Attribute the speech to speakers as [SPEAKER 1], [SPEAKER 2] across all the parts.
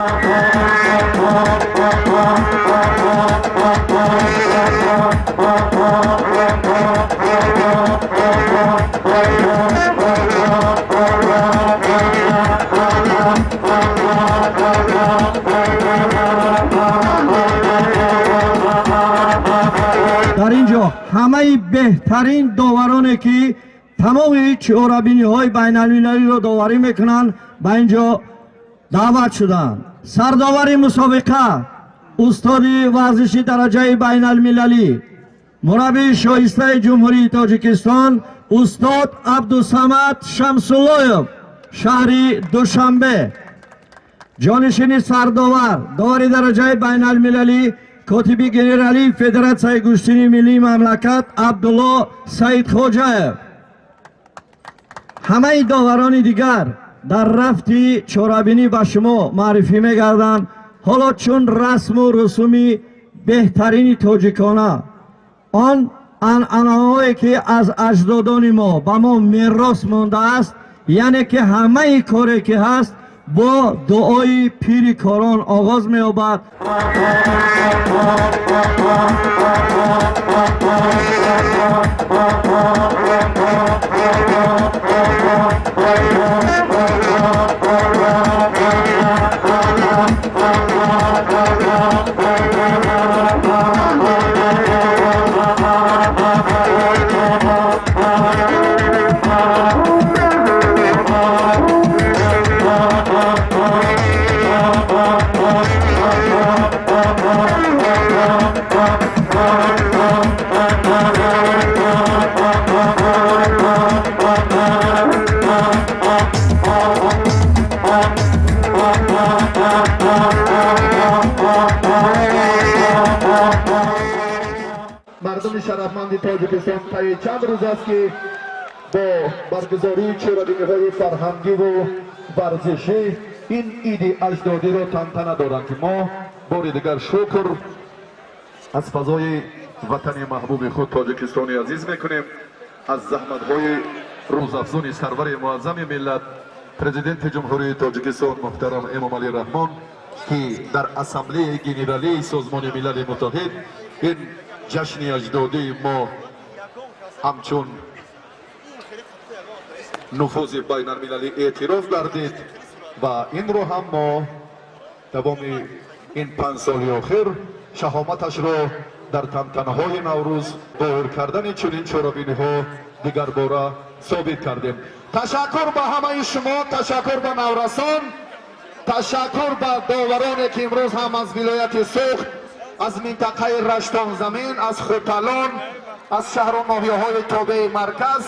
[SPEAKER 1] Дар ин ҷо ҳамаи беҳтарин довароне ки тамоми чорабиниҳои байналмилалиро доварӣ мекунанд, ба ин ҷо даъват шуданд. Сардовари мусобиқа, устоди варзиши дараҷаи байналмилалӣ, мураббии шоистаи Ҷумҳурии Тоҷикистон устод Абдусамад Шамсуллоев, шаҳри Душанбе. Ҷонишини сардовар, довари дараҷаи байналмилалӣ, котиби генералии Федератсияи гӯштини миллии мамлакат Абдулло Саидхоҷаев. Ҳамаи доварони дигар дар рафти чорабинӣ ба шумо маърифӣ мегарданд. Ҳоло чун расму русуми беҳтарини тоҷикона, он анъанаҳое ки аз аҷдодони мо ба мо мерос мондааст, яъне ки ҳамаи коре ки ҳаст бо дуои пири корон оғоз меёбад.
[SPEAKER 2] Мардуми шарафманди Тоҷикистон, таи чанд рӯз аст, ки бо баргузории чорабиниҳои фарҳангиву варзишӣ ин иди аҷдодиро тантана доранд, ки мо бори дигар шукр аз фазои ватани маҳбуби худ, Тоҷикистони азиз, мекунем, аз заҳматҳои рӯзафзуни сарвари муаззами миллат, Президенти Ҷумҳурии Тоҷикистон муҳтарам Эмомалӣ Раҳмон, ки дар Ассамблеяи Генералии Созмони Милали Муттаҳид ин ҷашни аҷдодии мо ҳамчун нуфузи байналмилалӣ эътироф гардид ва инро ҳам мо давоми ин 5 соли охир шаҳоматашро дар тантанаҳои Наврӯз доир кардани чунин чорабиниҳо дигарбора собит кардем. Ташаккур ба ҳамаи шумо, ташаккур ба наврасон, ташаккур ба довароне, ки имрӯз ҳам аз вилояти Суғд, аз минтақаи Раштонзамин, аз Хуталон, аз шаҳру ноҳияҳои тобеи марказ,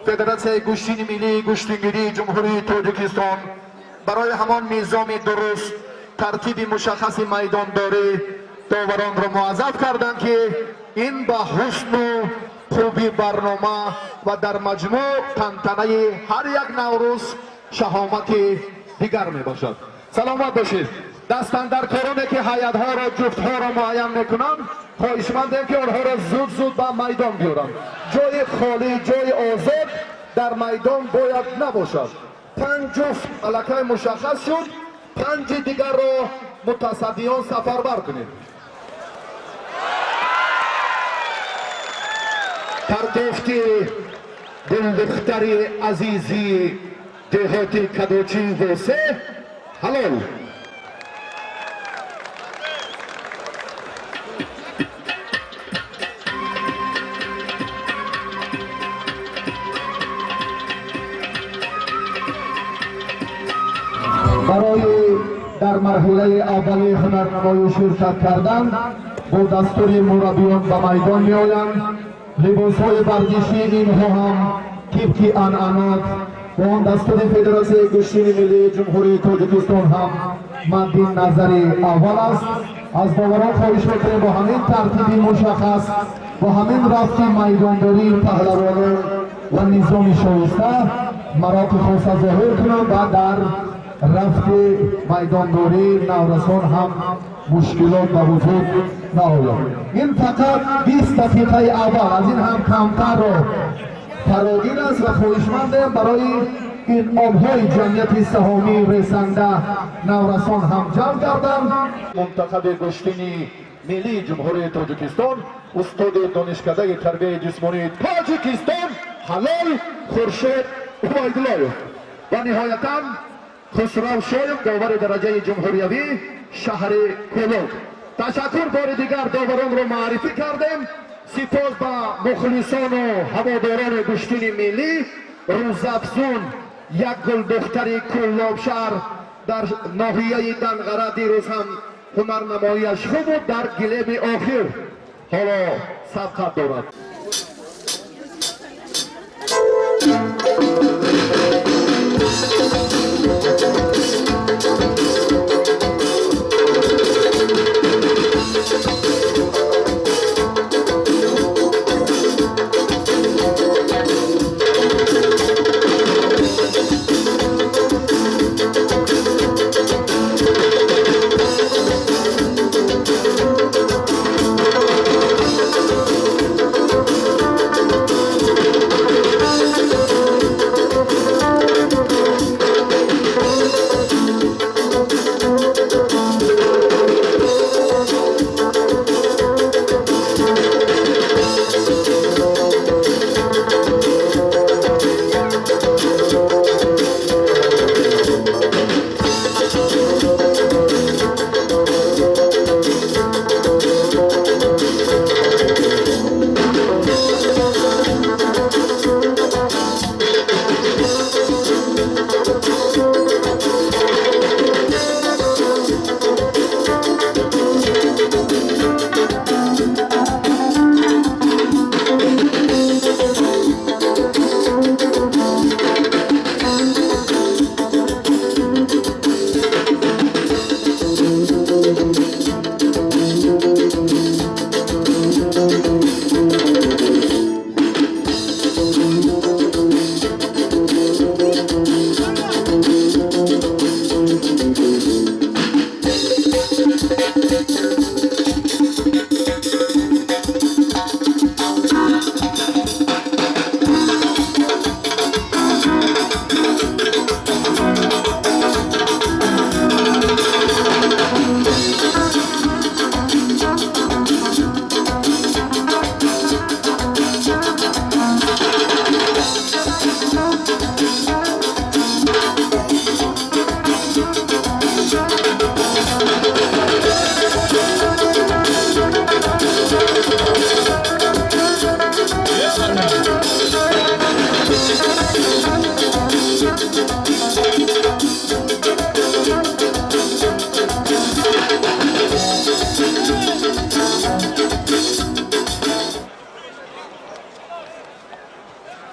[SPEAKER 2] Федератсияи гӯштини миллии гӯштингирии Ҷумҳурии Тоҷикистон барои ҳамон низоми дуруст, тартиби мушаххаси майдондорӣ доваронро муаззаф карданд, ки ин ба ҳусну хуби барнома ва дар маҷмӯъ тантанаи ҳар як Наврӯз шаҳомати дигар мебошад. Саломат бошед. Дастандаркороне, ки ҳайатҳоро, ҷуфтҳоро муайян мекунанд, хоҳишмандем, ки онҳоро зуд зуд ба майдон биёранд. Ҷои холӣ, ҷои озод дар майдон бояд набошад. Панҷ ҷуфт аллакай мушаххас шуд, панҷи дигарро мутасаддиён сафарбар кунед. Пардохти гулдухтари азизи деҳоти Кадочи Восе ҳалол. Барои дар марҳилаи аввали ҳунарнамоӣ ширкат кардан бо дастури мураббиён ба майдон меоянд. Либосҳои варзишии инҳо ҳам тибқи анъанот бо он дастури Федератсияи гӯштини миллии Ҷумҳурии Тоҷикистон ҳам мадди назари аввал аст. Аз доварон хоҳиш мекунем, бо ҳамин тартиби мушаххас, бо ҳамин рафти майдондории паҳлавонон ва низоми шоиста мароқи хоса зоҳир кунанд ва дар рафти майдондории наврасон ҳам мушкилот ба вуҷуд наояд. Ин фақат 20 дақиқаи аввал, аз ин ҳам камтарро фарогир аст ва хоҳишмандем барои Инъомҳои ҷамъияти саҳомии ресанда наврасон ҳам ҷалб гарданд. Мунтахаби гӯштини миллии Ҷумҳурии Тоҷикистон, устоди донишкадаи тарбияи ҷисмонии Тоҷикистон Ҳалол Хуршед Убайдуллоев ва ниҳоятан Хусрав Шоев, довари дараҷаи ҷумҳуриявӣ шаҳри Кӯлоб. Ташаккур, бори дигар доваронро маърифӣ кардем. Сипос ба мухлисону ҳаводорони гӯштини миллӣ. Рӯзафзун як гулдухтари Кӯллобшаҳр дар ноҳияи Данғара дирӯз ҳам ҳунарнамоияш хуб буд, дар гилеми охир ҳоло сабқат дорад.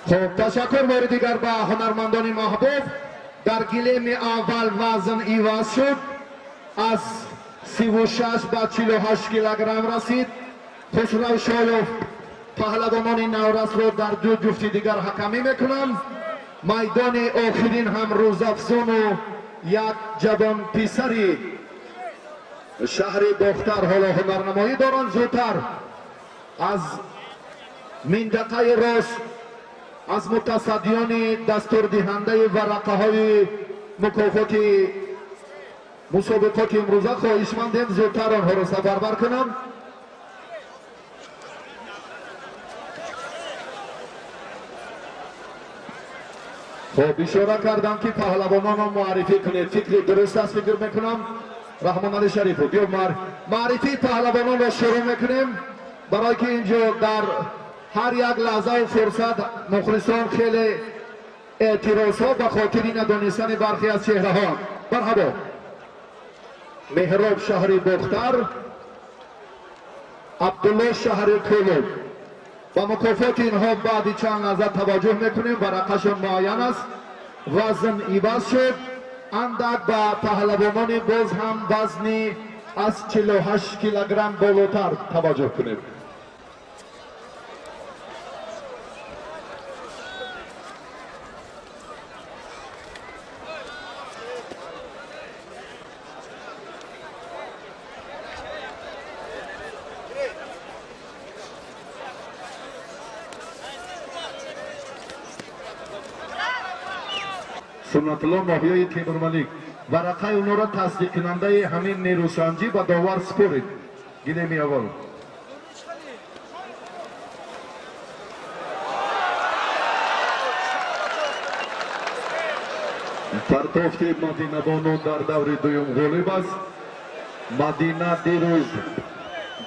[SPEAKER 2] Хуб, ташаккур бори дигар ба ҳунармандони маҳбуб. Дар гилеми аввал вазн иваз шуд, аз 36 ба 48 килограмм расид. Хусрав Шоев паҳлавонони наврасро дар ду ҷуфти дигар ҳакамӣ мекунанд. Майдони охирин ҳам рӯзафзуну як ҷавонписари шаҳри Бохтар ҳоло ҳунарнамоӣ доранд. Зудтар аз минтақаи рост аз мутасаддиёни дастурдиҳандаи варақаҳои мукофоти мусобиқоти имрӯза хоҳишмандем зудтар онҳоро сафарбар кунам. Хуб, ишора кардам ки паҳлавононро муаррифӣ кунед. Фикри дуруст аст, фикр мекунам. Раҳмоналӣ Шарифов, биё маърифии паҳлавононро шурӯъ мекунем, барое ки инҷо дар ҳар як лаҳзаву фурсат мухлисон хеле эътирозҳо ба хотири надонистани бархе аз чеҳраҳо. Марҳабо, Меҳроб шаҳри Бохтар, Абдулло шаҳри Кӯлоб. Ба мукофоти инҳо баъди чанд лаҳза таваҷҷӯҳ мекунем, варақашон муайян аст. Вазн иваз шуд андак ба паҳлавонони боз ҳам вазни аз 48 килограмм болотар таваҷҷӯҳ кунед. Суннатулло ноҳияи Темурмалик. Варақаи онҳоро тасдиқкунандаи ҳамин нерӯсанҷӣ ба довар супорид. Гилеми аввал. Партофти Мадинабону дар даври дуюм ғолиб аст. Мадина дирӯз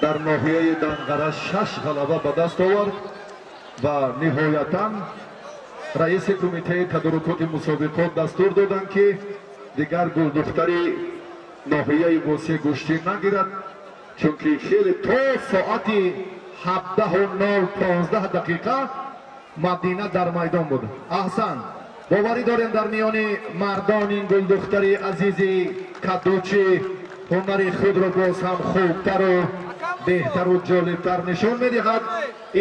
[SPEAKER 2] дар ноҳияи Данғара 6 ғалаба ба даст овард ва ниҳоятан раиси кумитаи тадорукоти мусобиқот дастур доданд, ки дигар гулдухтари ноҳияи Восеъ гӯштӣ нагирад, чунки хеле то соати 17:15 дақиқа Мадина дар майдон буд. Аҳсан, боварӣ дорем дар миёни мардон ин гулдухтари азизи кадучи ҳунари худро боз ҳам хубтару беҳтару ҷолибтар нишон медиҳад.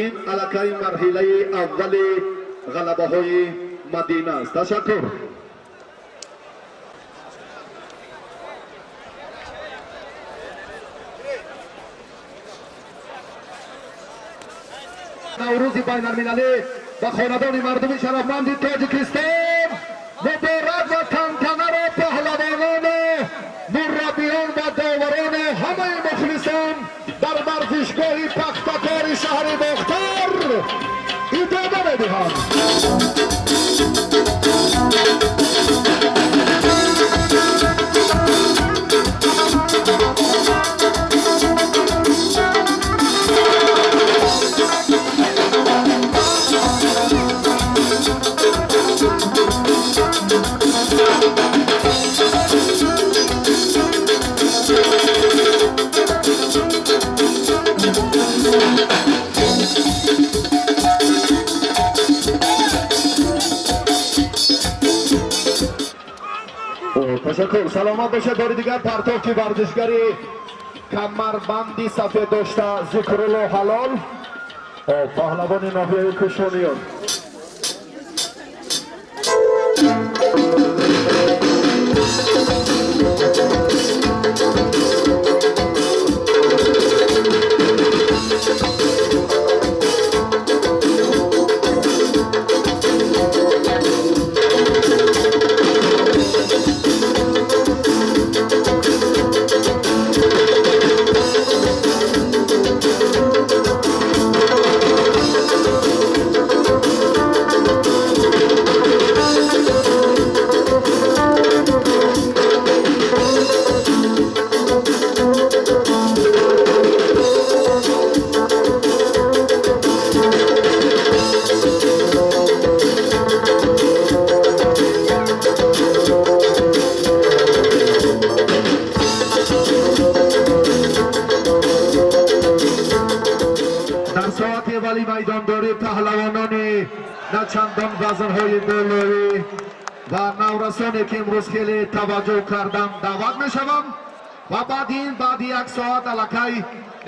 [SPEAKER 2] Ин аллакай марҳилаи аввали ғалабаҳои Мадина аст. Ташаккур. Наврӯзи байналмилалӣ ба хонадони мардуми шарафманди Тоҷикистон муборак ва тантанаро паҳлавонону мураббиён ва доварону ҳамаи мухлисон дар варзишгоҳи Пахтакори шаҳри Бохтар идома медиҳанд. Ташаккур, саломат бошед. Бори дигар партофти варзишгари камарбанди сафед дошта Зикрулло Ҳалол, паҳлавони ноҳияи Кушониён. Дар соати аввали майдондорӣ паҳлавонони на чандон вазнҳои болоӣ ва наврасоне, ки имрӯз хеле таваҷҷӯҳ кардам, даъват мешавам ва баъди ин баъди як соат аллакай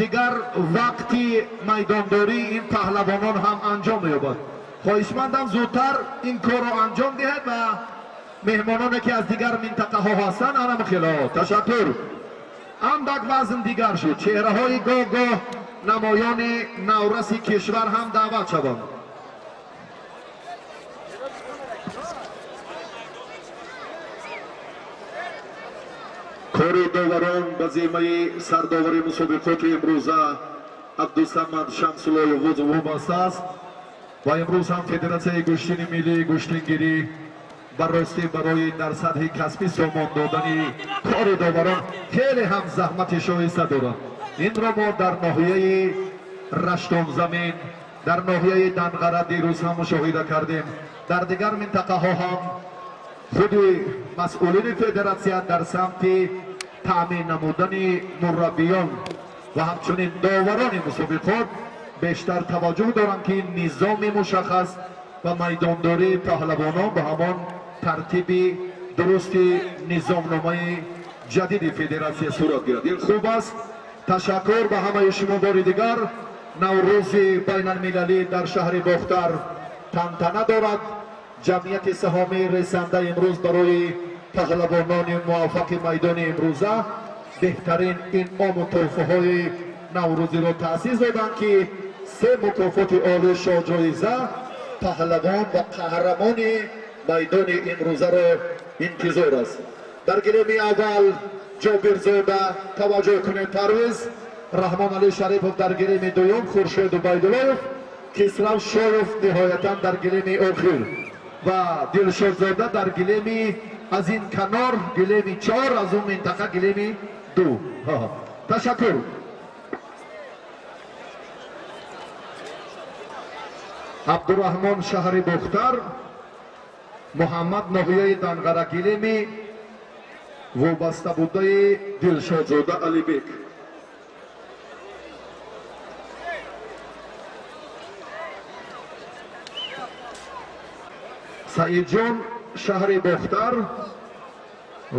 [SPEAKER 2] дигар вақти майдондории ин паҳлавонон ҳам анҷом меёбад. Хоҳишмандам зудтар ин корро анҷом диҳед ва меҳмононе, ки аз дигар минтақаҳо ҳастанд, анам хело. Ташаккур. Андак вазн дигар шуд. Чеҳраҳои гоҳ-гоҳ намоёни навраси кишвар ҳам даъват шаванд. Кори доварон ба зиммаи сардовари мусобиқоти имрӯза Абдусамад Шамсуллоев вобаста аст ва имрӯз ҳам Федератсияи гӯштини миллии гӯштингирӣ ба ростӣ барои дар сатҳи касбӣ сомон додани кори доварон хеле ҳам заҳмати шоиста дорад. Инро мо дар ноҳияи Раштонзамин, дар ноҳияи Данғара дирӯз ҳам мушоҳида кардем. Дар дигар минтақаҳо ҳам худи масъулини федератсия дар самти таъмин намудани мураббиён ва ҳамчунин доварони мусобиқот бештар таваҷҷӯҳ доранд, ки низоми мушаххас ва майдондории паҳлавонон ба ҳамон тартиби дурусти низомномаи ҷадиди федератсия сурат гирад. Ин хуб аст. Ташаккур ба ҳамаи шумо бори дигар. Наврӯзи байналмилалӣ дар шаҳри Бохтар тантана дорад. Ҷамъияти саҳомии ресанда имрӯз барои паҳлавонони муваффақи майдони имрӯза беҳтарин инъому тӯҳфаҳои наврӯзиро таъсис доданд, ки 3 мукофоти олии шоҳҷоиза паҳлавон ва қаҳрамони Майдони имрӯзаро интизор аст. Дар гилеми аввал Ҷобирзода, таваҷҷӯҳ кунед, Парвиз Раҳмоналӣ Шарипов, дар гилеми дуюм Хуршед Убайдуллоев, Кисрав Шоев ниҳоятан дар гилеми охир ва Дилшодзода дар гилеми аз ин канор гилеми 4, аз он минтақа гилеми 2. Ташаккур. Абдураҳмон шаҳри Бохтар, Муҳаммад ноҳияи Данғара, гилеми вобаста будаи Дилшодзода Алибек. Саидҷон шаҳри Бохтар,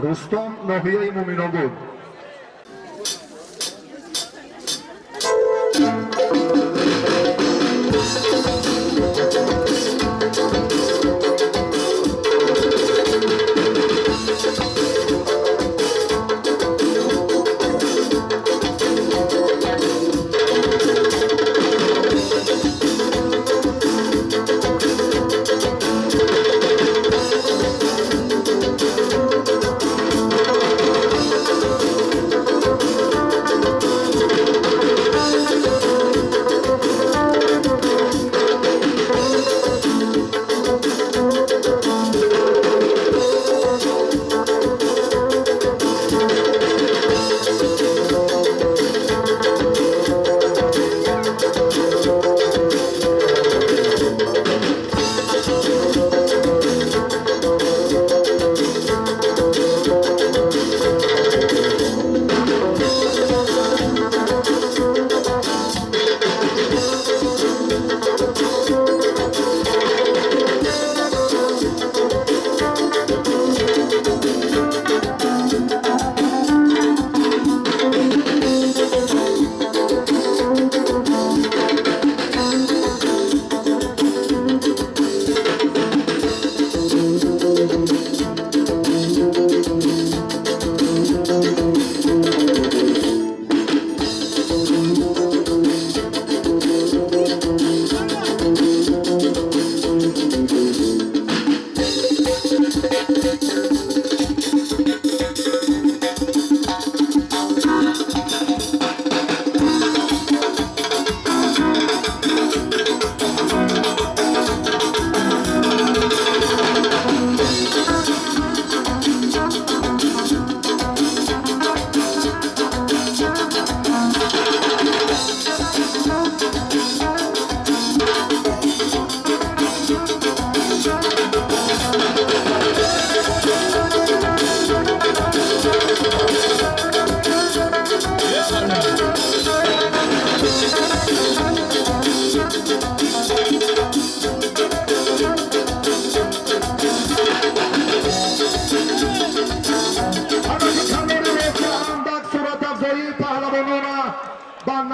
[SPEAKER 2] Рустом ноҳияи Муминобод.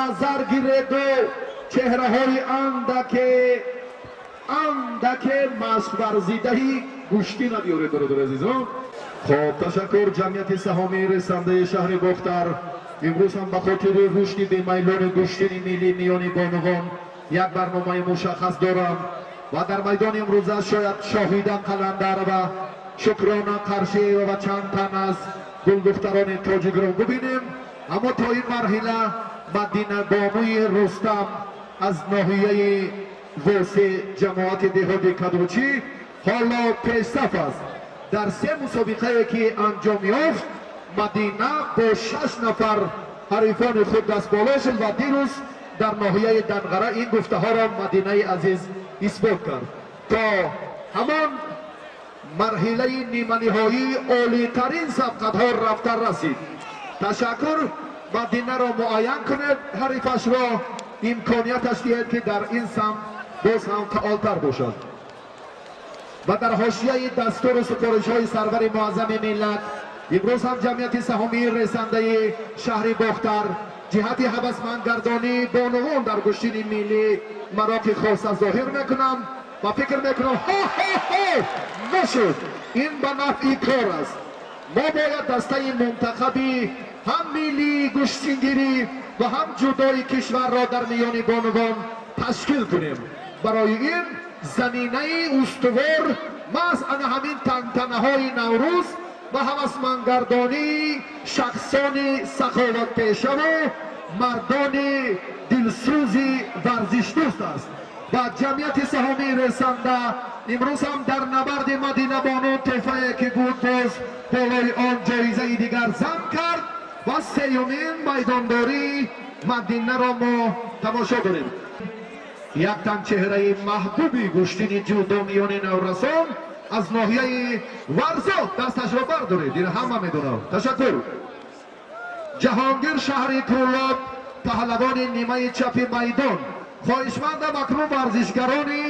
[SPEAKER 2] Назар гиреду чеҳраҳои андаке машқварзидаи гӯштӣ набиёред, бародари азизон. Хоб, ташаккур. Ҷамъияти саҳомии ресандаи шаҳри Бохтар имрӯз ҳам ба хотири рушди бемайлони гӯштини миллӣ миёни бонувон як барномаи мушаххас дорам ва дар майдони имрӯза шояд Шоҳида Қаландарова, Шукрона Қаршиева ва чанд тан аз гулдухтарони тоҷикро бубинем, аммо то ин марҳила Мадина бонуи Рустам аз ноҳияи Восе, ҷамоати деҳоти Кадучӣ, ҳоло пешсаф аст. Дар се мусобиқае ки анҷом ёфт, Мадина бо 6 нафар ҳарифони худ дастболо шуд ва дирӯз дар ноҳияи Данғара ин гуфтаҳоро Мадинаи азиз исбот кард. То ҳамон марҳилаи ниманиҳоии олитарин сабқатҳо рафта расид. Ташаккур. Мадинаро муайян кунед, ҳарифашро имконияташ диҳед, ки дар ин самт боз ҳам фаъолтар бошад. Ва дар ҳошияи дастуру супоришҳои сарвари муаззами миллат имрӯз ҳам ҷамъияти саҳомии ресандаи шаҳри Бохтар ҷиҳати ҳавасмандгардонии бонувон дар гӯштини миллӣ мароқи хоса зоҳир мекунам ва фикр мекунам ҳо нашуд, ин ба нафъи кор аст. Мо бояд дастаи мунтахаби ҳам миллии гӯштингирӣ ва ҳам ҷудои кишварро дар миёни бонувон ташкил кунем. Барои ин заминаи устувор Маҳз ана ҳамин тантанаҳои Наврӯз ва ҳавасмандгардонии шахсони саховатпешаву мардони дилсӯзи варзишдӯст аст. Ва ҷамъияти саҳомии ресанда имрӯз ҳам дар набарди Мадинабону тӯҳфае ки буд, боз болои он ҷоизаи дигар зам кард ва сеюмин майдондории Мадинаро мо тамошо дорем. Як тан чеҳраи маҳбуби гӯштини ҷудо миёни наврасон аз ноҳияи Варзоб, дасташро бардоред, ин ҳама медонад. Ташаккур. Ҷаҳонгир, шаҳри Кӯлоб, паҳлавони нимаи чапи майдон. Хоҳишмандам, акнун варзишгарони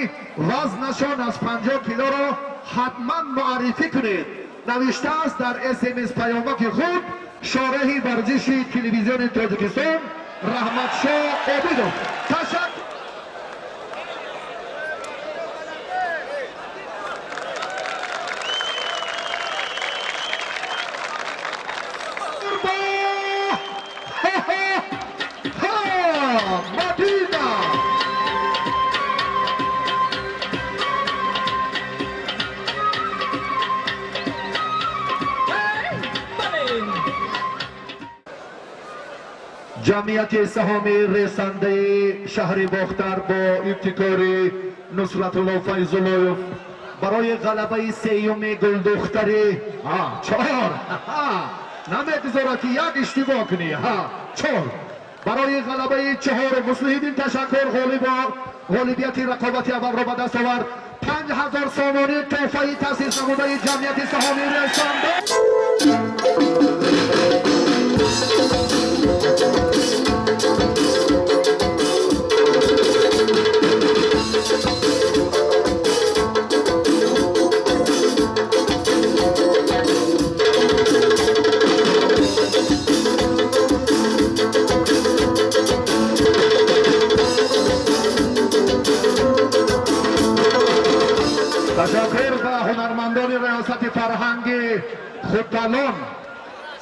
[SPEAKER 2] вазнашон аз 50 килоро ҳатман муаррифӣ кунед, навиштааст дар СМС паёмаки худ шореҳи варзиши телевизиони Тоҷикистон Раҳматшо Обидов. Ташаккур. Мадина. Ҷамъияти саҳомии ресандаи шаҳри Бохтар бо ибтикори Нусратулло Файзуллоев барои ғалабаи сеюми гулдухтари чор намегузорад, ки як иштибоҳ кунӣ. Чор барои ғалабаи чаҳорум. Муслиҳиддин, ташаккур. Ғолибияти рақобати аввалро ба даст овард. 5000 сомонӣ тӯҳфаи таъсис намудаи ҷамъияти саҳомии ресанда. Ташаккур ба ҳунармандони риёсати фарҳанги Хуталон.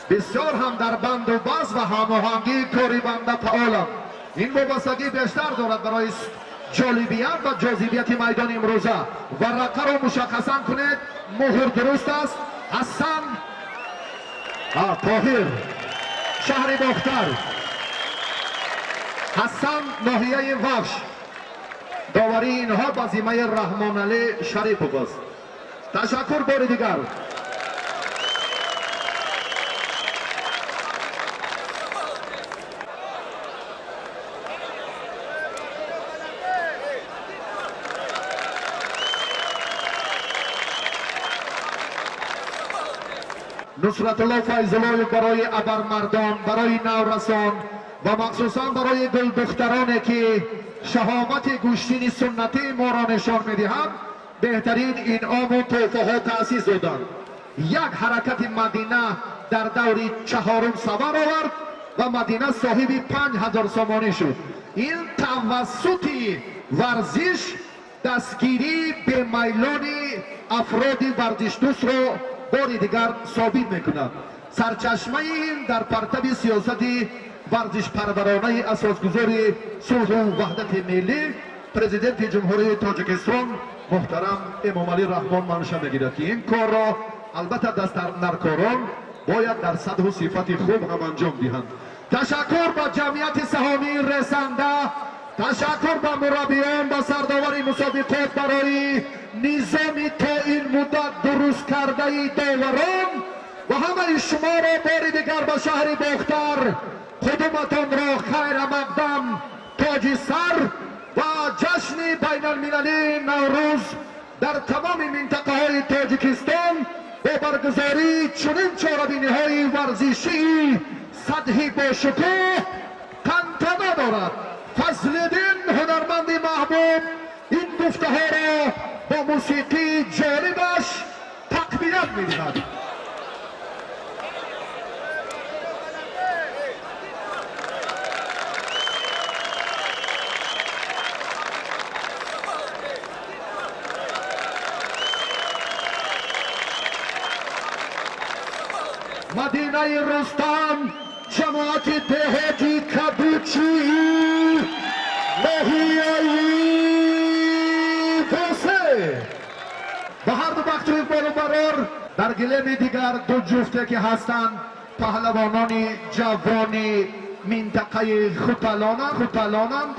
[SPEAKER 2] Бисёр ҳам дар банду баст ва ҳамоҳангии кори банда фаъолам. Ин вобастагӣ бештар дорад барои ҷолибият ва ҷозибияти майдони имрӯза. Варақаро мушаххасан кунед, муҳр дуруст аст. Ҳасан Тоҳир, шаҳри Бохтар, Ҳасан, ноҳияи Вахш. Доварии инҳо ба зиммаи Раҳмоналӣ Шарипов аст. Ташаккур бори дигар. Нусратулло Файзуллоев барои абармардон, барои наврасон ва махсусан барои гулдухтароне ки шаҳомати гӯштини суннатии моро нишон медиҳанд, беҳтарин инъому тӯҳфаҳо таъсис доданд. Як ҳаракати Мадина дар даври чаҳорум савар овард ва Мадина соҳиби 5000 сомонӣ шуд. Ин тавассути варзиш дастгирии бемайлони афроди варзишдӯстро бори дигар собит мекунад. Сарчашмаи ин дар партави сиёсати варзишпарваронаи асосгузори сулҳу ваҳдати миллӣ, Президенти Ҷумҳурии Тоҷикистон муҳтарам Эмомалӣ Раҳмон манша мегирад, ки ин корро албатта дастнаркорон бояд дар сатҳу сифати хуб ҳам анҷом диҳанд. Ташаккур ба ҷамъияти саҳомии ресанда, ташаккур ба мураббиён, ба сардовари мусобиқот барои низоми то ин муддат дуруст кардаи доварон ва ҳамаи шуморо бори дигар ба шаҳри Бохтар қудуматонро хайрамақдам, тоҷи сар ва ҷашни байналмилалии Наврӯз дар тамоми минтақаҳои Тоҷикистон бо баргузории чунин чорабиниҳои варзишии сатҳи бошукӯҳ тантана дорад. Фазлиддин, ҳунарманди маҳбуб, ин гуфтаҳоро бо мусиқии ҷолибаш тақвият медиҳад. Мадинаи Рустам, ҷамоати деҳоти Кабучии ноҳияи Восе. Ба ҳарду Бахту иқболу барор. Дар гилеми дигар ду ҷуфте ки ҳастанд, паҳлавонони ҷавони минтақаи Хуталонанд.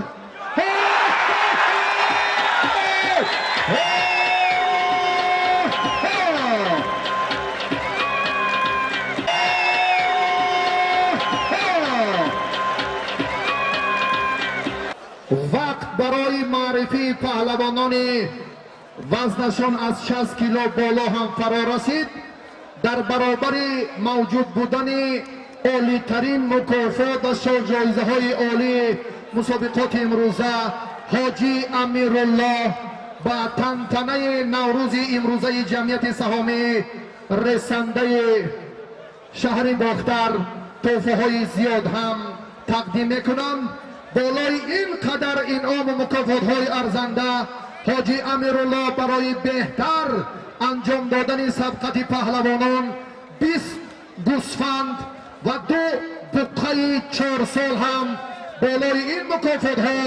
[SPEAKER 2] Вақт барои маърифии паҳлавонони вазнашон аз 60 кило боло ҳам фаро расид. Дар баробари мавҷуд будани олитарин мукофот ва ҷоизаҳои олии мусобиқоти имрӯза, Ҳоҷӣ Амируллоҳ ба тантанаи Наврӯзи имрӯзаи ҷамъияти саҳомии ресандаи шаҳри Бохтар тӯҳфаҳои зиёд ҳам тақдим мекунам. Болои ин қадар инъому мукофотҳои арзанда, Ҳоҷӣ Амируллоҳ барои беҳтар анҷом додани сабқати паҳлавонон 20 гӯсфанд ва 2 буққаи 4 сол ҳам болои ин мукофотҳо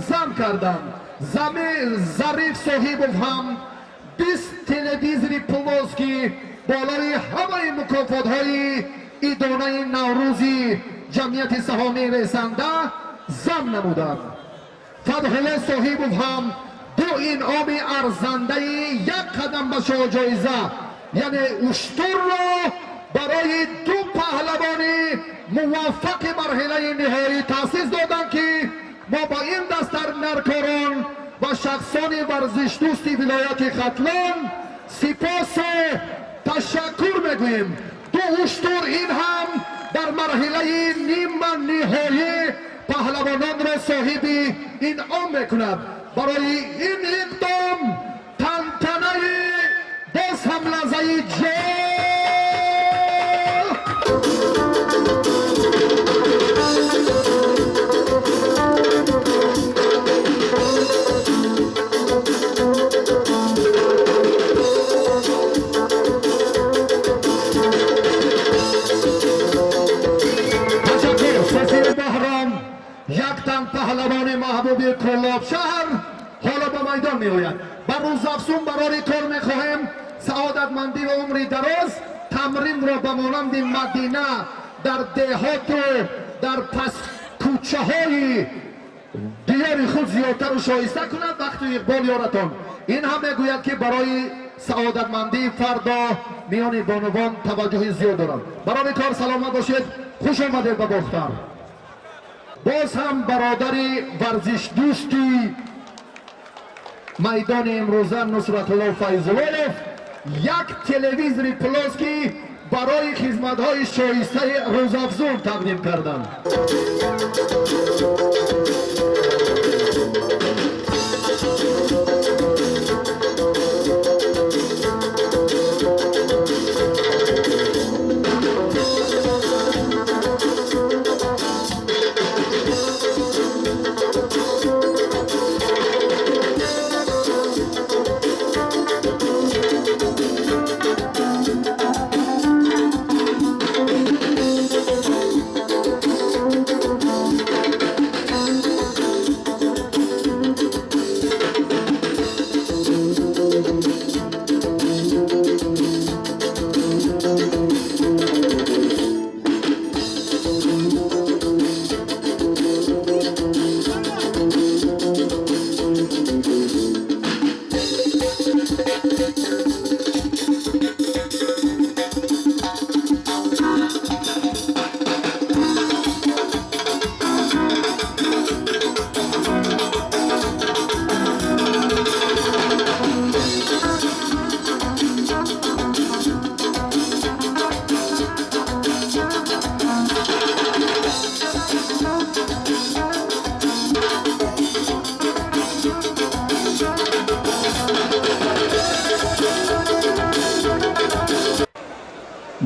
[SPEAKER 2] зам карданд. Зариф Соҳибов ҳам 20 телевизори плоский болои ҳамаи мукофотҳои идонаи Наврӯзи ҷамъияти саҳомии ресанда зам намуданд. Фатҳулло Соҳибов ҳам 2 инъоми арзандаи як қадам ба шоҳҷоиза, яъне уштурро барои 2 паҳлавони муваффақи марҳилаи ниҳоӣ таъсис доданд, ки мо ба ин дастарнаркорон ва шахсони варзишдӯсти вилояти Хатлон сипосу ташаккур мегӯем. 2 уштур ин ҳам дар марҳилаи нима ниҳоӣ паҳлавононро соҳиби инъом мекунад. Барои ин иқдом тантанаи боз ҳам лаҳзаи ҷо. Ташаккур. Сосири Баҳром, яктан паҳлавони маҳбуби Кӯлоб шаҳр, ҳоло ба майдон меояд. Ба рӯзафзун барори кор мехоҳем саодатмандӣ ва умри дароз, тамринро ба монанди Мадина дар деҳоту дар паскӯчаҳои диёри худ зиёдтару шоиста кунад. Вақту иқбол ёратон. Ин ҳам мегӯяд, ки барои саодатмандии фардо миёни бонувон таваҷҷӯҳи зиёд дорам. Барори кор, саломат бошед, хуш омадед ба Бохтар. Боз ҳам бародари варзишдӯсти майдони имрӯза Нусратулло Файзуллоев як телевизори плоский барои хизматҳои шоистаи рӯзафзун тақдим карданд.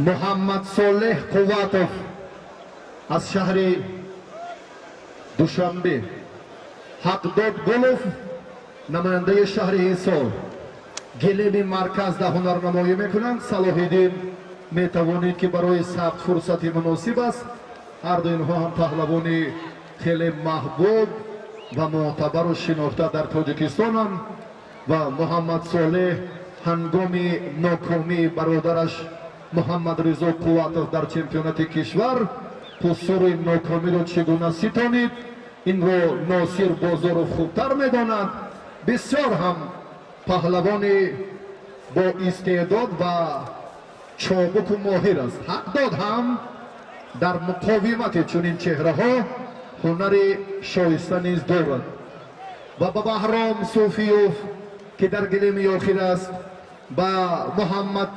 [SPEAKER 2] Муҳаммад Солеҳ Қувватов аз шаҳри Душанбе, Ҳақдод Гулов намояндаи шаҳри Ҳисор гилеми марказ дар ҳунарнамоӣ мекунанд. Салоҳиддин, метавонед ки барои сабт фурсати муносиб аст. Ҳарду инҳо ҳам паҳлавони хеле маҳбуб ва муътабару шинохта дар Тоҷикистонанд ва Муҳаммад Солеҳ Ҳангоми нокомии бародараш Муҳаммадризо Қувватов дар чемпионати кишвар қусури нокомиро чӣ гуна ситонид, инро Носир Бозоров хубтар медонад. Бисёр ҳам паҳлавони бо истеъдод ва чобуку моҳир аст. Ҳақ дод ҳам дар муқовимати чунин чеҳраҳо ҳунари шоиста низ дорад. Ва ба Баҳром Суфиёв, ки дар гилеми охир аст, ба Муҳаммад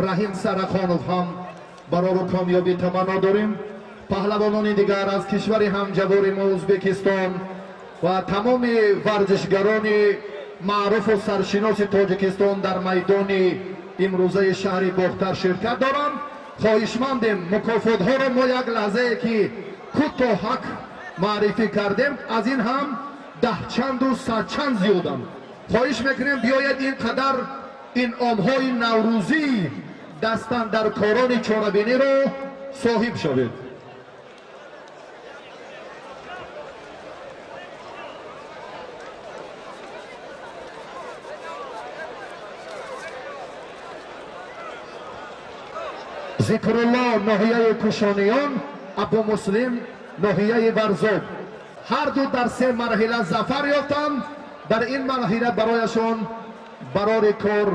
[SPEAKER 2] Раҳим Сарахонов ҳам барору комёбӣ таманно дорем. Паҳлавонони дигар аз кишвари ҳамҷавори мо Ӯзбекистон ва тамоми варзишгарони маъруфу саршиноси Тоҷикистон дар майдони имрӯзаи шаҳри Бохтар ширкат доранд. Хоҳишмандем, мукофотҳоро мо як лаҳзае ки кӯтоҳак маърифӣ кардем, аз ин ҳам даҳчанду садчанд зиёданд. Хоҳиш мекунем, биёед ин қадар инъомҳои наврӯзӣ дастандаркорони чорабиниро соҳиб шавед. Зикрулло ноҳияи Кушониён, Абумуслим ноҳияи Варзоб. Ҳар ду дар се марҳила зафар ёфтанд. Дар ин марҳила барояшон барори кор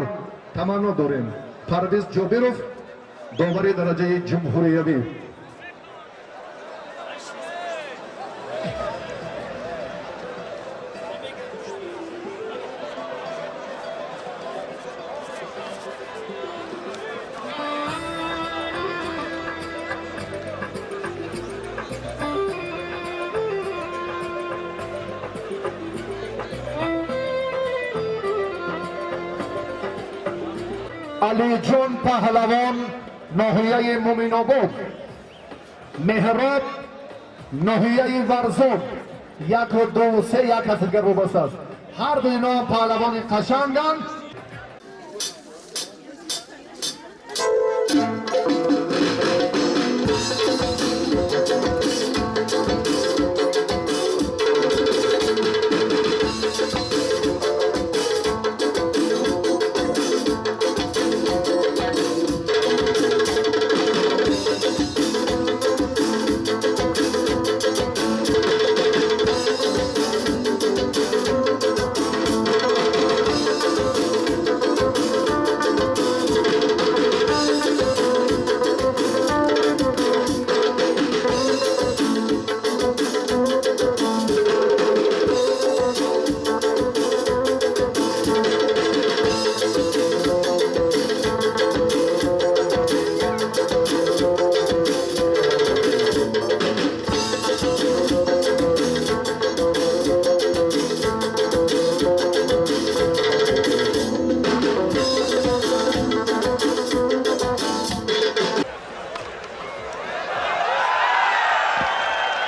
[SPEAKER 2] таманно дорем. Парвиз Ҷобиров, довари дараҷаи ҷумҳуриявӣ. Алиҷон Паҳлавон, ноҳияи Муминобод, Меҳроб, ноҳияи Варзоб. Яку, ду, се, як каси дигар вобаста аст. Ҳар ду ино паҳлавони қашанганд.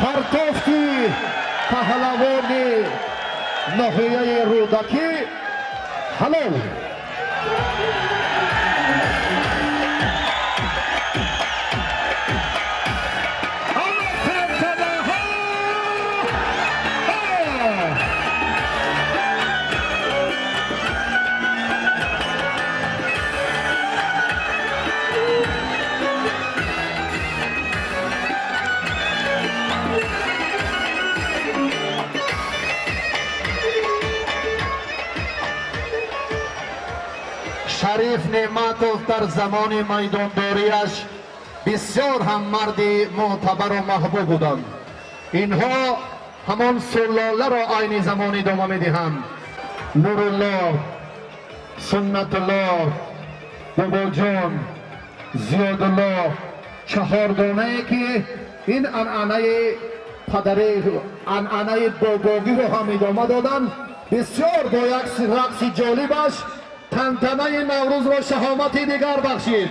[SPEAKER 2] Партофти паҳлавони ноҳияи Рӯдакӣ ҳалол. Шариф Неъматов дар замони майдондориаш бисёр ҳам марди мӯътабару маҳбуб буданд. Инҳо ҳамон сулоларо айни замон идома медиҳанд. Нурулло, Суннатулло, Бобоҷон, Зиёдулло, чаҳордонае ки ин анъанаи падари, анъанаи бобогиро ҳам идома доданд. Бисёр бо як рақси ҷолибаш тантанаи Наврӯзро шаҳомати дигар бахшид.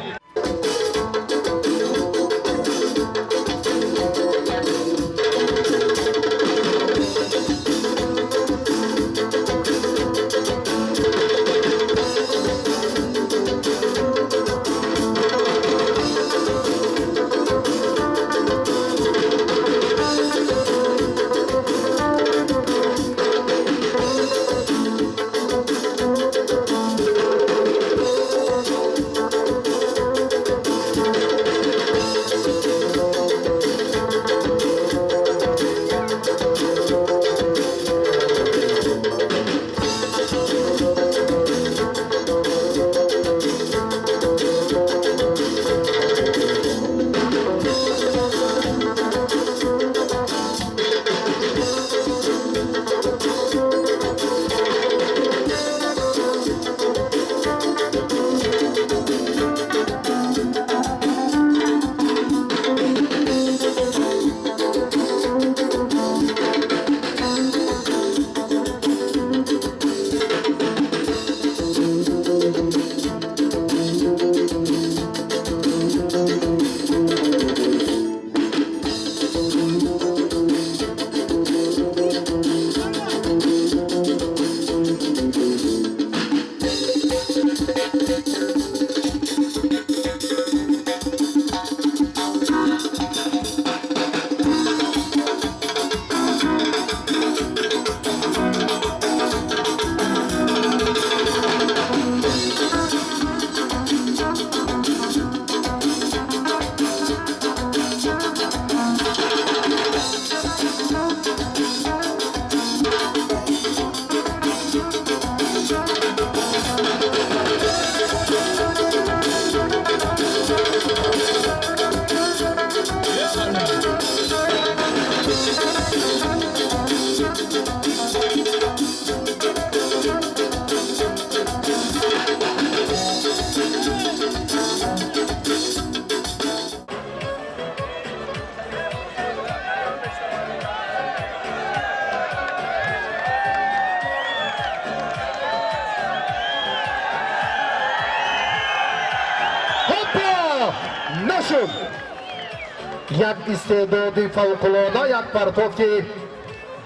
[SPEAKER 2] Як истеъдоди фавқулода, як партов ки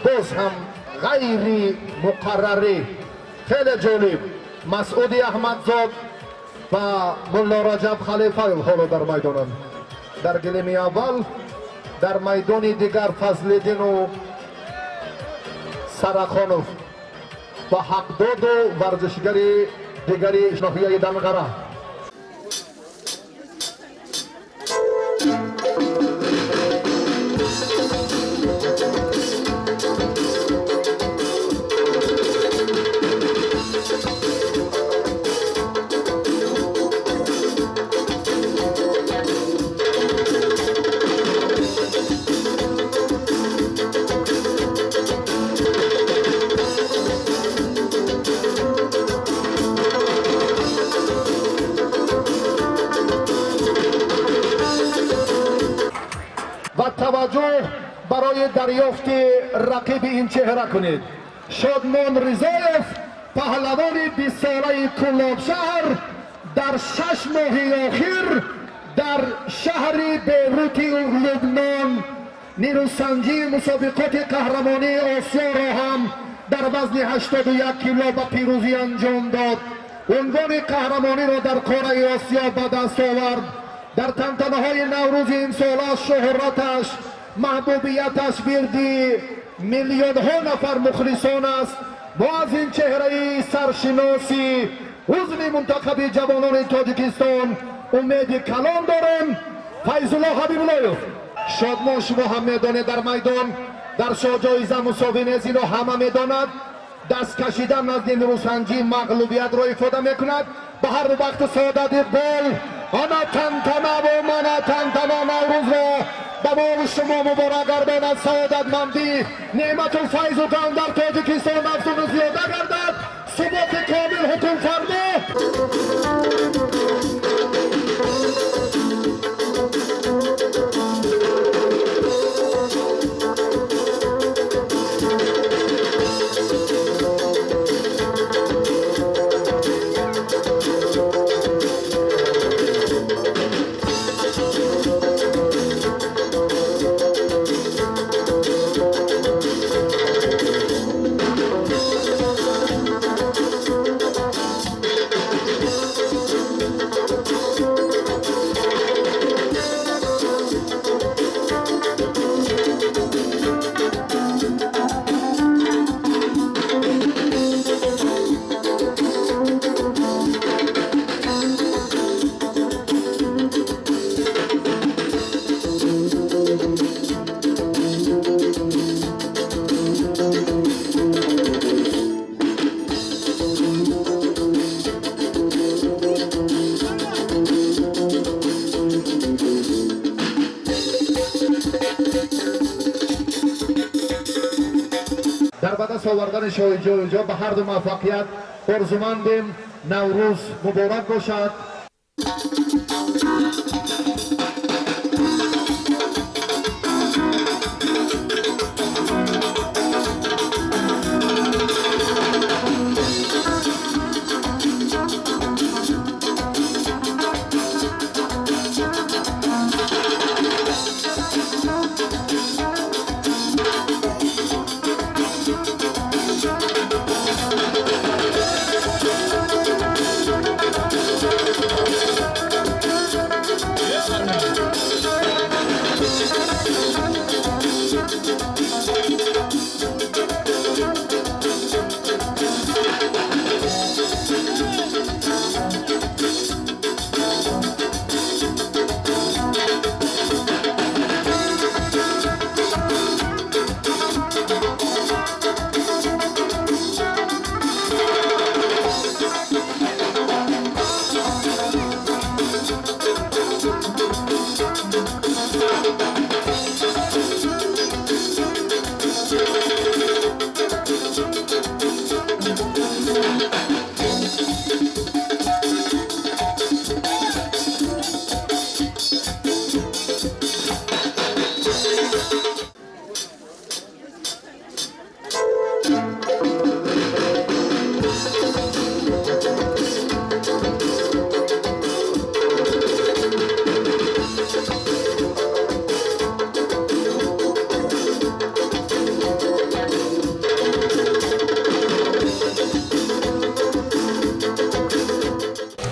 [SPEAKER 2] боз ҳам ғайри муқаррарӣ, хеле ҷолиб. Масъуди Аҳмадзод ва Мулло Раҷаб Халифаев ҳоло дар майдонанд. Дар гилеми аввал, дар майдони дигар Фазлиддину Сарахонов ва Ҳақдоду варзишгари дигари ноҳияи Данғара. Ва таваҷҷӯҳ барои дарёфти рақиби ин чеҳра кунед. Шодмон Ризоев, паҳлавони 20-солаи Кӯлобшаҳр, дар 6 моҳи охир дар шаҳри Бейрути Лубнон нерӯсанҷии мусобиқоти қаҳрамонии Осиёро ҳам дар вазни 81 кило ба пирӯзӣ анҷом дод. Унвони қаҳрамониро дар қораи Осиё ба даст овард. Дар тантанаҳои Наврӯзи имсола шӯҳраташ, маҳбубияташ вирди миллионҳо нафар мухлисон аст. Мо аз ин чеҳраи саршиноси узви мунтахаби ҷавонони Тоҷикистон умеди калон дорем. Файзулло Ҳабибуллоев. Шодмон, шумо ҳам медонед, дар майдон дар шоҳҷоиза мусовӣ нест, ино ҳама медонад. Даст кашидан назди нерӯсанҷӣ мағлубиятро ифода мекунад. Ба ҳар бахту саодат, иқбол. Ана тантанаву мана тантана Наврӯзро ба мову шумо муборак гардонад. Саодатмандӣ, неъмату файзу ғам дар Тоҷикистон афзуну зиёда гардад, суботи комил ҳукмфармо. Дар ба даст овардани шоҳиҷоиза ба ҳарду муваффақият орзумандем. Наврӯз муборак бошад.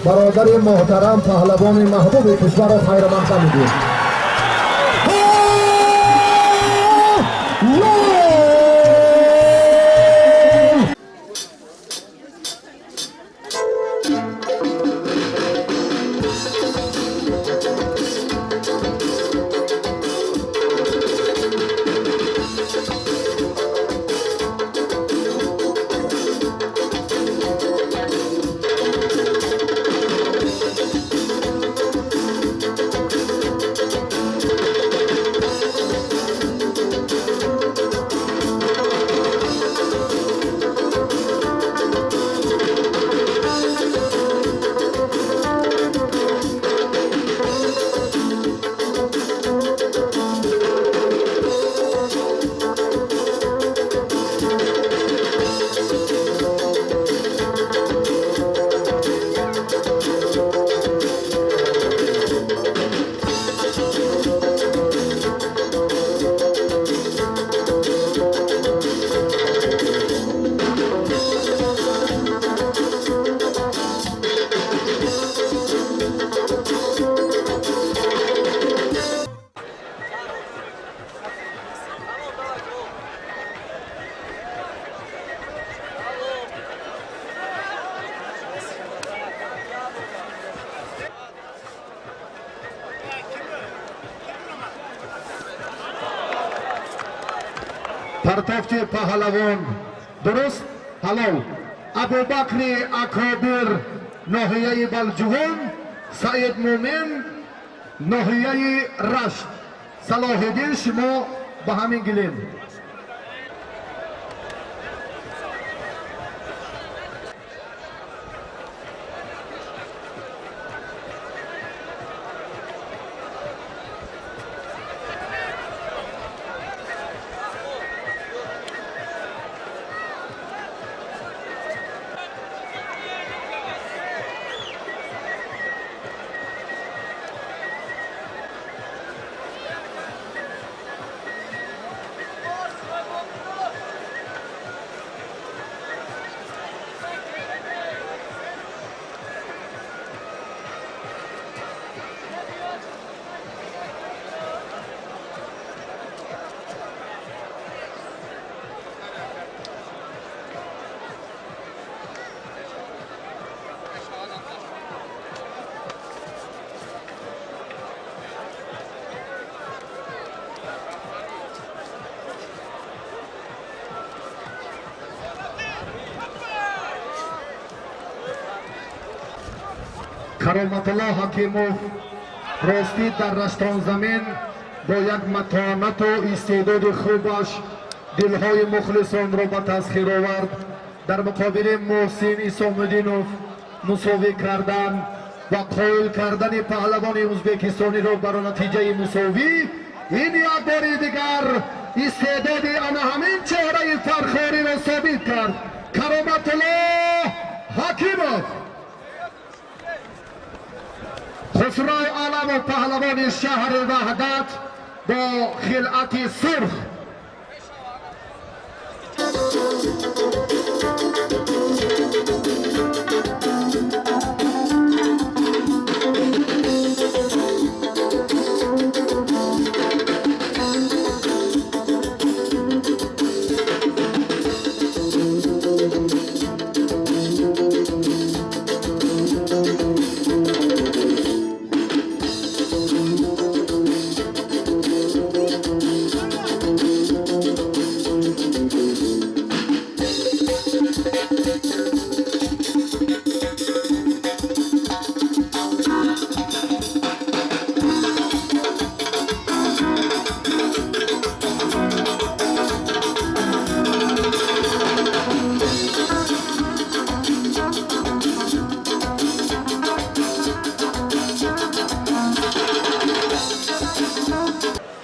[SPEAKER 2] Бародари муҳтарам, паҳлавони маҳбуби кишварро хайрамақдам мегӯем. Партофти паҳлавон дуруст ҳалол. Абубакри Акобир, ноҳияи Балҷувон, Саид Мумин, ноҳияи Рашт. Салоҳиддин, шумо ба ҳамин гилем. Кароматулло Ҳакимов ростӣ дар Раштонзамин бо як матонату истеъдоди хубаш дилҳои мухлисонро ба тасхир овард. Дар муқобили Муҳсин Исомуддинов мусовӣ кардан ва қоил кардани паҳлавони ӯзбекистониро баро натиҷаи мусовӣ, ин як бори дигар истеъдоди ана ҳамин чеҳраи фархориро собит кард. Кароматулло Ҳакимов, Хусрой Оламов, паҳлавони шаҳри Ваҳдат бо хилъати сурх.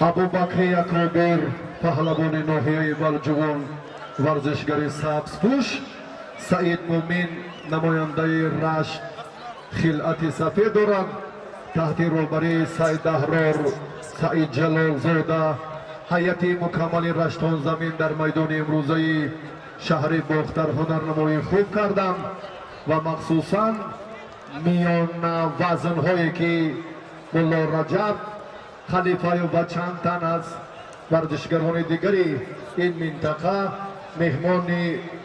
[SPEAKER 2] Абубакри Акобир, паҳлавони ноҳияи Балҷувон, варзишгари сабзпӯш. Саид Мумин, намояндаи Рашт, хилъати сафед дорад. Таҳти роҳбарии Саид Аҳрор, Саид Ҷалолзода, ҳайати мукаммали Раштонзамин дар майдони имрӯзаи шаҳри Бохтар ҳунарнамоӣ хуб карданд ва махсусан Миёна вазнҳое ки Мулло Раҷаб Халифаев ва чанд тан аз варзишгарони дигари ин минтақа меҳмони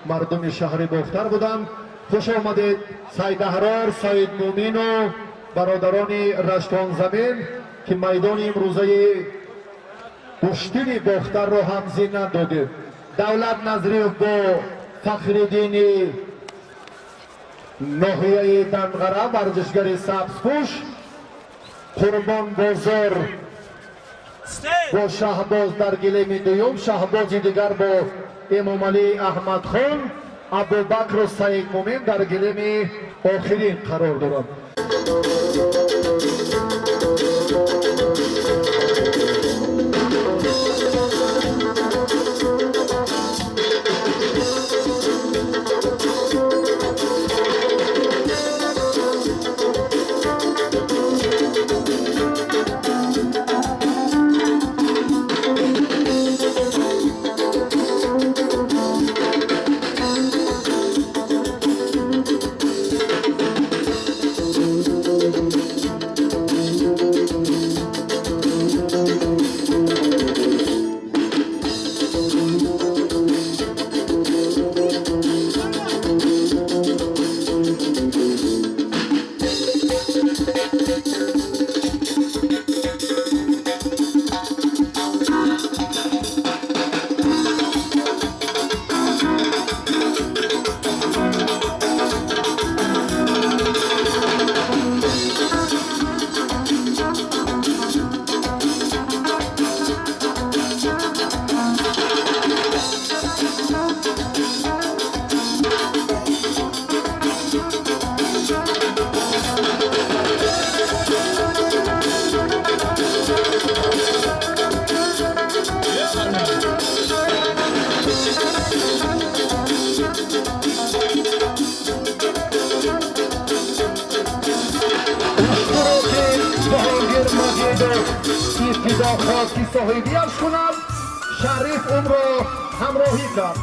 [SPEAKER 2] мардуми шаҳри Бохтар буданд. Хуш омадед, Сайдаҳрор, Саидмӯмину бародарони Раштонзамин, ки майдони имрӯзаи гӯштини Бохтарро ҳам зинат додед. Давлат Назриев бо Фахриддини ноҳияи Данғара, варзишгари сабзпӯш, Қурбон Бозор бо Шаҳбоз дар гилеми дуюм, Шаҳбози дигар бо Эмомалӣ Аҳмадхон, Абубакру Саидмӯмин дар гилеми охирин қарор доранд. Ибтидо хост, ки соҳибияш кунад, Шариф онро ҳамроҳӣ кард.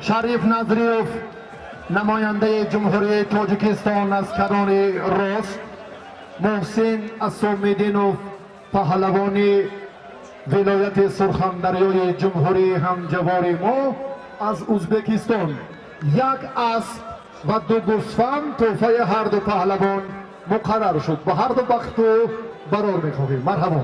[SPEAKER 2] Шариф Назриев, намояндаи Ҷумҳурии Тоҷикистон, аз канори рост, Муҳсин Асомиддинов, паҳлавони вилояти Сурхандарёи ҷумҳурии ҳамҷавори мо аз Ӯзбекистон. Як асп ва ду гӯсфанд тӯҳфаи ҳарду паҳлавон муқаррар шуд. Ба ҳарду бахту барор мехоҳем. Марҳабо.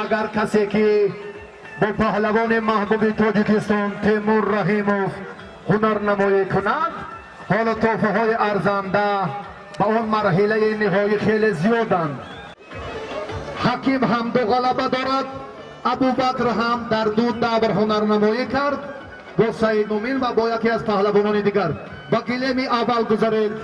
[SPEAKER 2] Агар касе ки бо паҳлавони маҳбуби Тоҷикистон Темур Раҳимов ҳунарнамоӣ кунад, ҳоло тӯҳфаҳои арзанда ба он марҳилаи ниҳоӣ хеле зиёданд. Ҳаким ҳам ду ғалаба дорад, Абубакр ҳам дар ду давр ҳунарнамоӣ кард бо Саид Мумин ва бо яке аз паҳлавонони дигар. Ба гилеми аввал гузаред.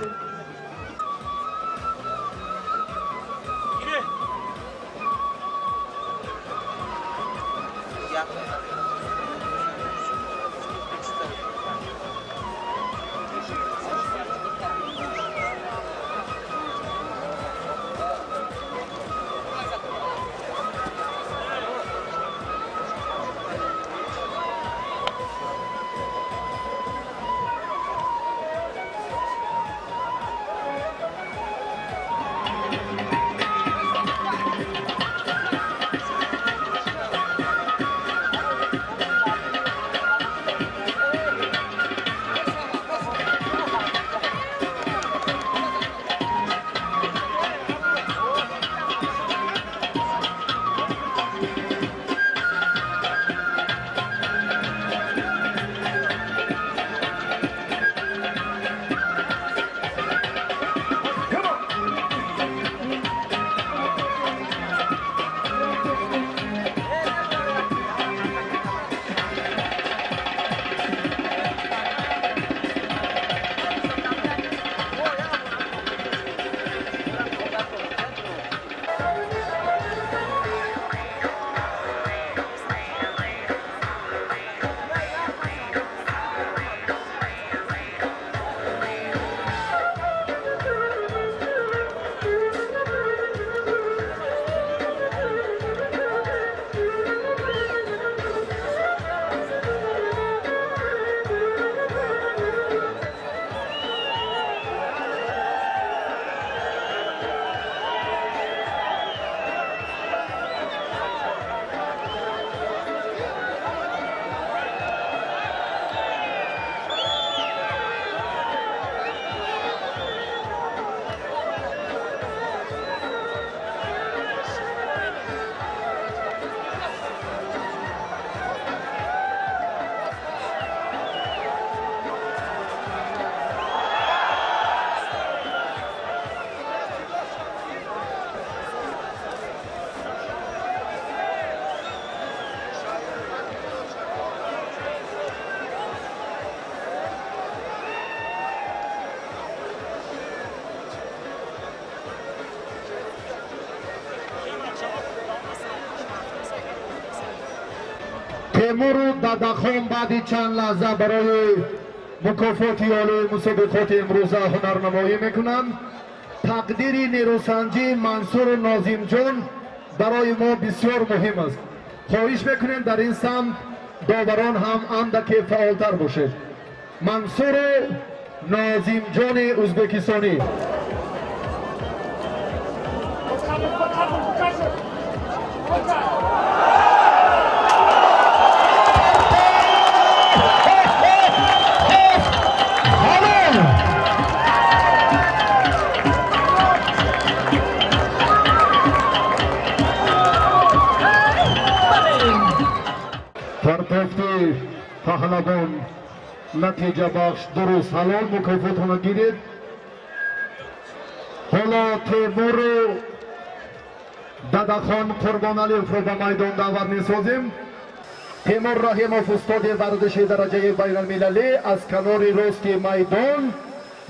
[SPEAKER 2] Темуру Дадахон баъди чанд лаҳза барои мукофоти олии мусобиқоти имрӯза ҳунарнамоӣ мекунанд. Тақдири нерӯсанҷии Мансуру Нозимҷон барои мо бисёр муҳим аст. Хоҳиш мекунем, дар ин самт доварон ҳам андаке фаъолтар бошед. Мансуру Нозимҷони ӯзбекистонӣ. Партофти паҳлавон натиҷабахш, дуруст, ҳалол, мукофотона гиред. Ҳоло Темуру Дадахон Қурбоналиевро ба майдон даъват месозем. Темур Раҳимов, устоди варзиши дараҷаи байналмилалӣ, аз канори рости майдон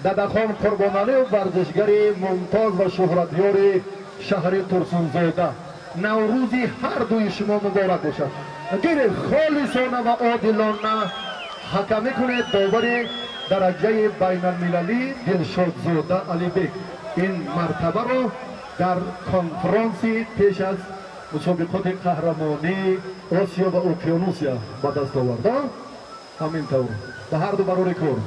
[SPEAKER 2] Дадахон Қурбоналиев, варзишгари мумтоз ва шӯҳратёри шаҳри Турсунзода. Наврӯзи ҳар дуи шумо муборак бошад. Гиред, холисона ва одилона ҳакамӣ кунед довари дараҷаи байналмилалӣ Дилшодзода Алибек. Ин мартабаро дар конфронси пеш аз мусобиқоти қаҳрамонии Осиё ва Уқёнусия ба даст овард. Ҳамин тавр ба ҳар ду барори кор.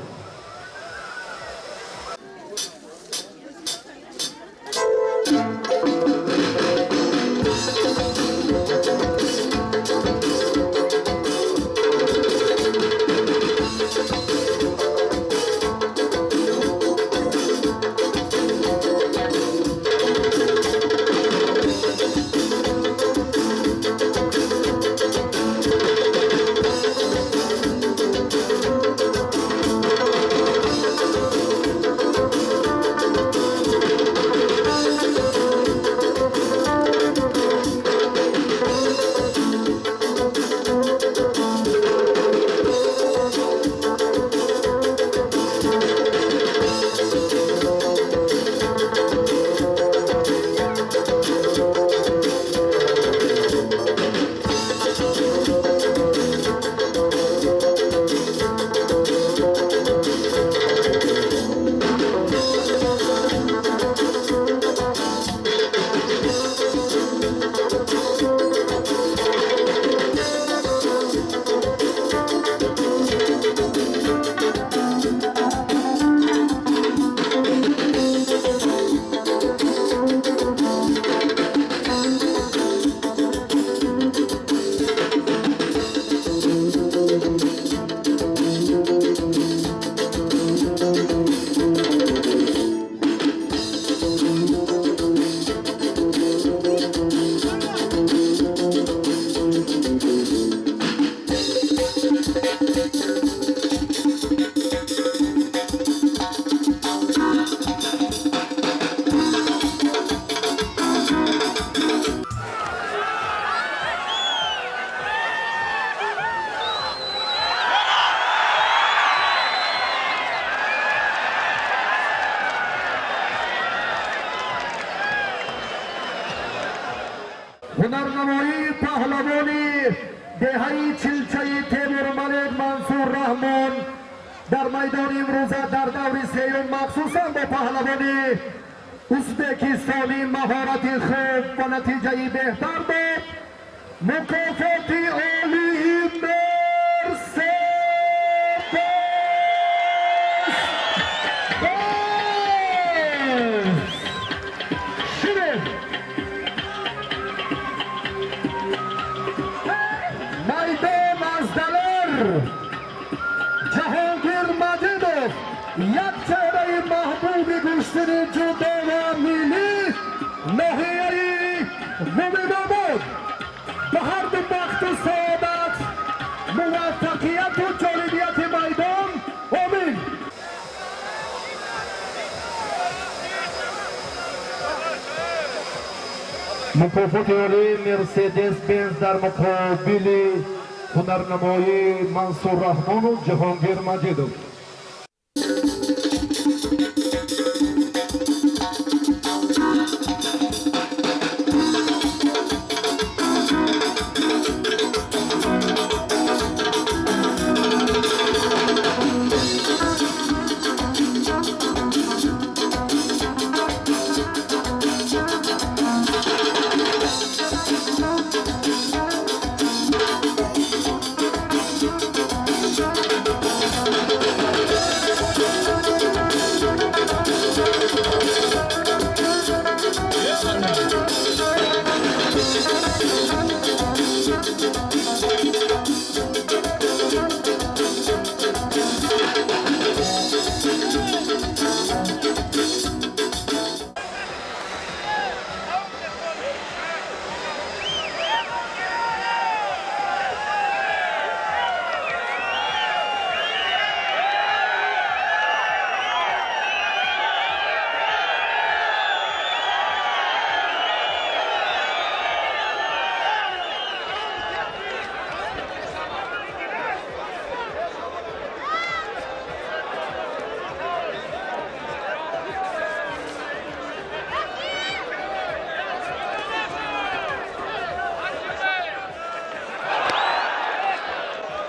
[SPEAKER 2] Ҳунарнамоии паҳлавони деҳаи Чилчаи Темурмалик Мансур Раҳмон дар майдони имрӯза дар даври сеюм, махсусан бо паҳлавони узбекистонӣ, маҳорати хуб ва натиҷаи беҳтар буд. Мукофоти олии Мерседес Бенз. Ширин майдон аз Далер Ҷаҳонгир Маҷидов, як чеҳраи маҳбуби гӯштини ҷудо ва миллӣ ноҳияи Муминобод, ба ҳарду бахту саодат, муваффақияту ҷолибияти майдон. Омин. Мукофоти олии Мерседес Бенз дар муқобили ҳунарнамоии Мансур Раҳмону Ҷаҳонгир Маҷидов.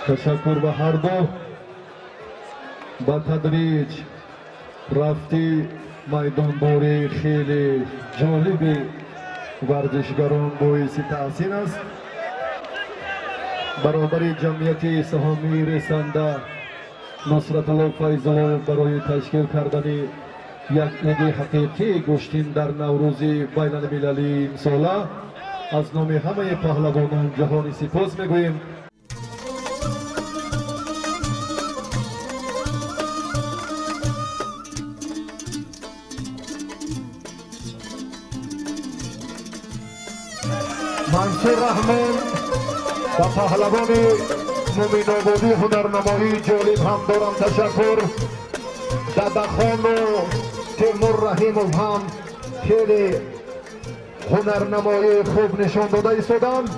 [SPEAKER 2] Ташаккур ба ҳар ду. Ба тадриҷ рафти майдондории хеле ҷолиби варзишгарон боиси таҳсин аст. Баробари ҷамъияти саҳомии ресанда Нусратулло Файзуллоев барои ташкил кардани як иди ҳақиқии гӯштин дар Наврӯзи байналмилалии имсола аз номи ҳамаи паҳлавонон ҷаҳони сипос мегӯем. Мансур Раҳмон ба паҳлавони Муминободӣ ҳунарнамоии ҷолиб ҳам дорам ташаккур. Дадахону Темур Раҳимов ҳам хеле ҳунарнамоии хуб нишон дода истоданд.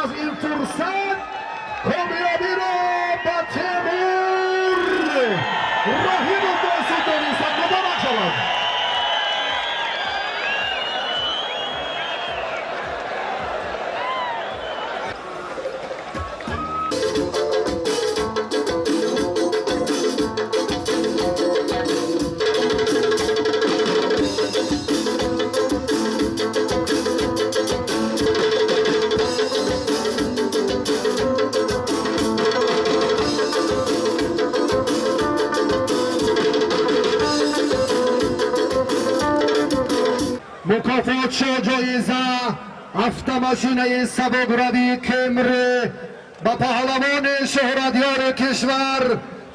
[SPEAKER 2] Аз ин фурсат комёбиро ба Темур Раҳимов боиси донистан. Муборак шавад. Мукофот ҷоиза автомашинаи сабукрави Кемри ба паҳлавони шӯҳратёри кишвар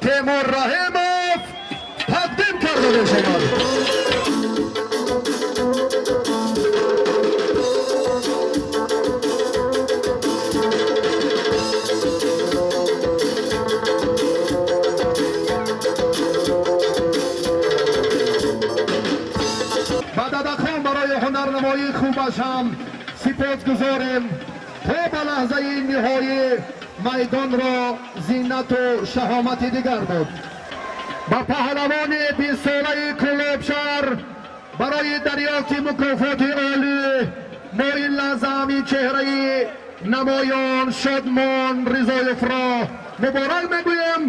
[SPEAKER 2] Темур Раҳимов тақдим карда мешавад. Худаш ҳам сипосгузорем. То ба лаҳзаи ниҳоӣ майдонро зинату шаҳомати дигар дод. Ба паҳлавони 20-солаи Кӯлобшаҳр барои дарёфти мукофоти олӣ мо ин лаҳза ҳамин чеҳраи намоён Шодмон Ризоевро муборак мегӯем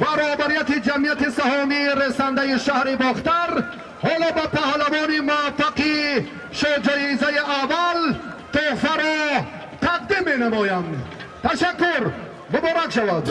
[SPEAKER 2] ва роҳбарияти ҷамъияти саҳомии ресандаи шаҳри Бохтар ҳоло ба паҳлавони муваффақи ҷоизаи аввал тӯҳфаро тақдим менамоям. Ташаккур, муборак шавад.